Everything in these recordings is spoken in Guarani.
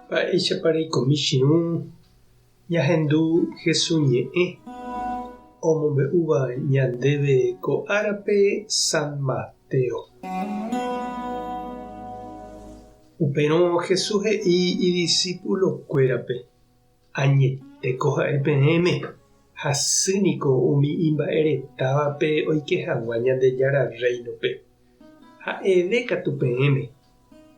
Mba'éichapa reikomi chirũ ñahendu Jesús ñe'ẽ omombe'úva ñandéve ko árape San Mateo. Upérõ Jesús he'i idisípulokuérape, Añetéko ha'e peẽme, hasy niko umi imba'eretávape oike hag̃ua Ñandejára Rréinope. Ha'eve katu peẽme,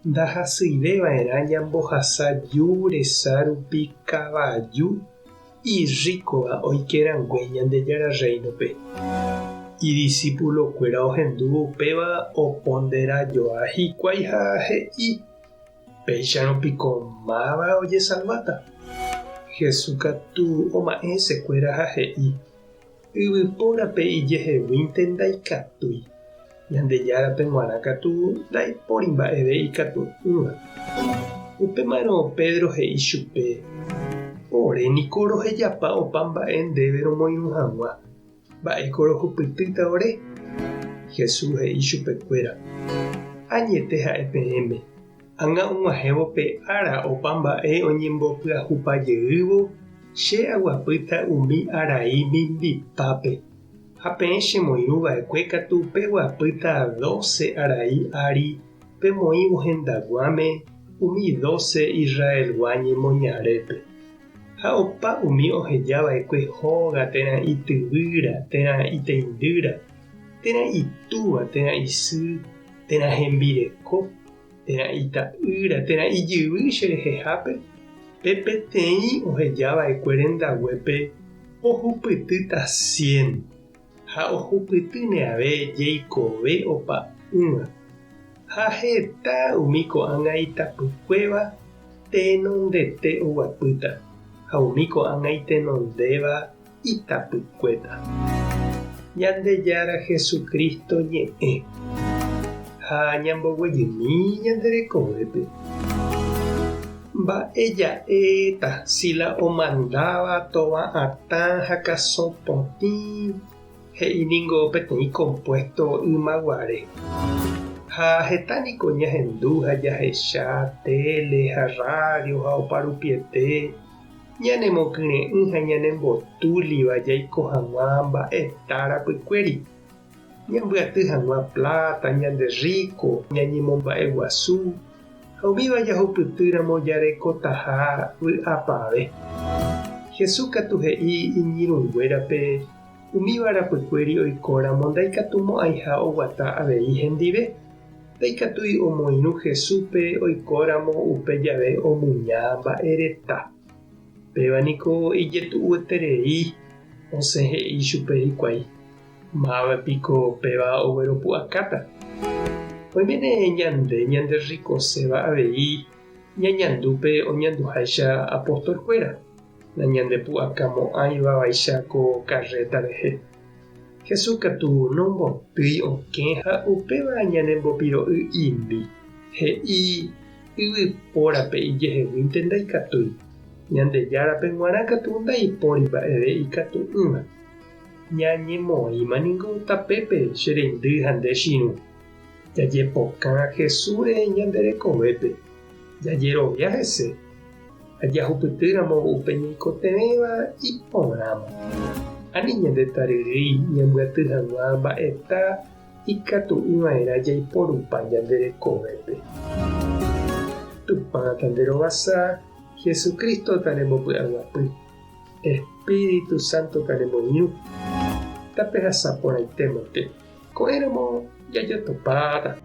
ndahasyive va'erã ñambohasa ju resa rupi kavaju irríkova oike rangue Ñandejára Rréinope. Idisipulokuéra ohendúvo upéva opondera joa hikuái ha he'i, Péicharõ piko máva ojesalváta? Jesús katu oma'ẽ hesekuéra ha he'i, Yvypórape ijeheguínte ndaikatúi, Ñandejárape g̃uarã katu ndaipóri mba'eve ikatu'ỹva. Upémarõ Pedro he'i chupe, Ore niko rohejapa opa mba'e ndéve romoirũ hag̃ua, mba'éiko rohupytýta ore? Jesús he'i chupekuéra, Añete ha'e peẽme, ág̃a og̃uahẽvo pe ára opa mba'e oñembopyahupa jeývo, che aguapýta umi arai mimbipápe. Ha peẽ chemoirũ va'ekue katu peguapýta dóse arai ári pemoĩvo hendaguãme umi dóse Israelgua ñemoñarépe. Ha opa umi oheja va'ekue hóga térã ityvýra térã iteindýra, térã itúva térã isy, térã hembireko, térã ita'ýra térã ijyvy che rehehápe, pe peteĩ oheja va'ekue rendaguépe ohupytýta cien, ha ohupytýne ave jeikove opa'ỹva. Ha heta umi ko'ág̃a itapykuéva tenondete oguapýta, ha umi ko'ág̃a itenondéva itapykuéta. Ñandejára Jesucristo ñe'ẽ ha ñamboguejymi ñande rekovépe. Mba'e ja'éta si la omandáva tova atã ha kasõ potĩ he'i ningo peteĩ compuesto ymaguare. Ha heta niko ñahendu ha jahecha téle ha rrádio ha oparupiete Ñanemokyre'ỹ ha ñanembotúliva jaiko hag̃ua mba'eta rapykuéri, ñambyaty hag̃ua pláta, ñande rríko, ñañemomba'eguasu ha umíva jahupytýramo jarekotaha vy'apave. Jesús katu he'i iñirũnguérape umíva rapykuéri oikóramo ndaikatumo'ãiha oguata avei hendive. Ndaikatúi omoirũ Jesúspe oikóramo upe jave omuña mba'e reta. Péva niko ijetu'ueterei, osẽ he'i chupe hikuái, Máva piko péva ogueropu'akáta? Oiméne ñande ñanderrikoséva avei ñañandu pe oñanduháicha apostolkuéra, nañandepu'akamo'ãiva vaicha ko karréta rehe. Jesús katu nombotýi okẽ ha upéva ñanembopiro'y imi. He'i yvypórape ijeheguínte ndaikatúi, Ñandejárape g̃uarã katu ndaipóri mba'eve ikatu'ỹva. Ñañemoĩma ningo tapépe che reindy ha nde chirũ. Jajepokã Jesúsre ñande rekovépe, jajerovia hese ha jahupytýramo upe ñaikotevẽva iporãma. Ani ñande taryrýi ñambyaty hag̃ua mba'eta ikatu'ỹva'erã jaiporupa ñande rekovépe. Tupã tanderovasa, Jesucristo tanembopy'aguapy, Espíritu Santo tanemoirũ. Tapehasa porãitémante. Ko'ẽramo jajotopáta.